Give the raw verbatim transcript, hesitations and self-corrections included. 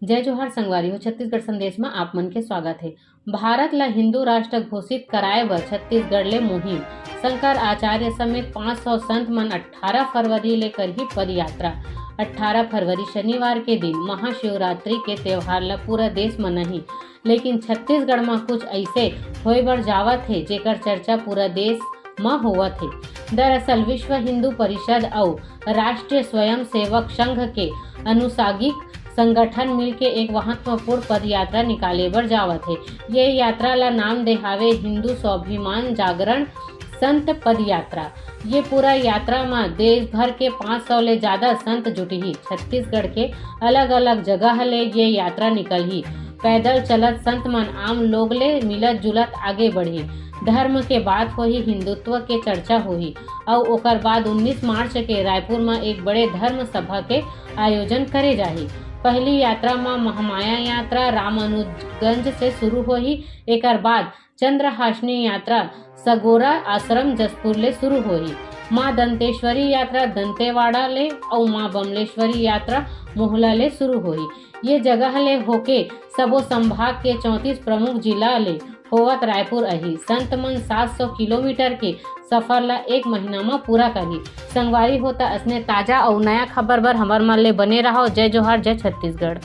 जय जोहार संगवारी हो, छत्तीसगढ़ संदेश में आप मन के स्वागत है। भारत ला हिंदू राष्ट्र घोषित कराए बर छत्तीसगढ़ ले मुहिम। शंकराचार्य समेत पाँच सौ संत मन अट्ठारह फरवरी ले करही पदयात्रा। अट्ठारह फरवरी शनिवार के दिन महाशिवरात्रि के त्योहार ला पूरा देश मनाही, लेकिन छत्तीसगढ़ म कुछ ऐसे होए बर जावत हे, जेकर चर्चा पूरा देश म होवत हे। दरअसल विश्व हिंदू परिषद अउ राष्ट्रीय स्वयंसेवक संघ के अनुसागिक संगठन मिलके एक महत्वपूर्ण पदयात्रा निकाले बर जावत हे। ये यात्रा ला नाम देहावे हिंदू स्वाभिमान जागरण संत पदयात्रा। ये पूरा यात्रा म देश भर के पाँच सौ ले ज्यादा संत जुटही। छत्तीसगढ़ के अलग-अलग जगह ले ये यात्रा निकलही। पैदल चलत संत मन आम लोग ले मिलत जुलत आगे बढ़ही। धर्म के बात होही, हिंदुत्व के चर्चा होही अउ ओकर बाद उन्नीस मार्च के रायपुर म एक बड़े धर्म सभा के आयोजन करे जाही। पहली यात्रा म महामाया यात्रा रामानुजगंज से शुरू होही, एकर बाद चंद्रहासिनी यात्रा सगोरा आश्रम जशपुर ले शुरू होही। मां दंतेश्वरी यात्रा दंतेवाड़ा ले अउ मां बमलेश्वरी यात्रा मोहला ले शुरू होही। ये जगह ले होके सबो संभाग के चौंतीस प्रमुख जिला ले होवत रायपुर आही। संत मन सात सौ किलोमीटर के सफर ला एक महीना म पूरा करही। संगवारी हो, त असने ताजा अउ नया खबर बर हमर मन ले बने रहव। जय जोहार, जय छत्तीसगढ़।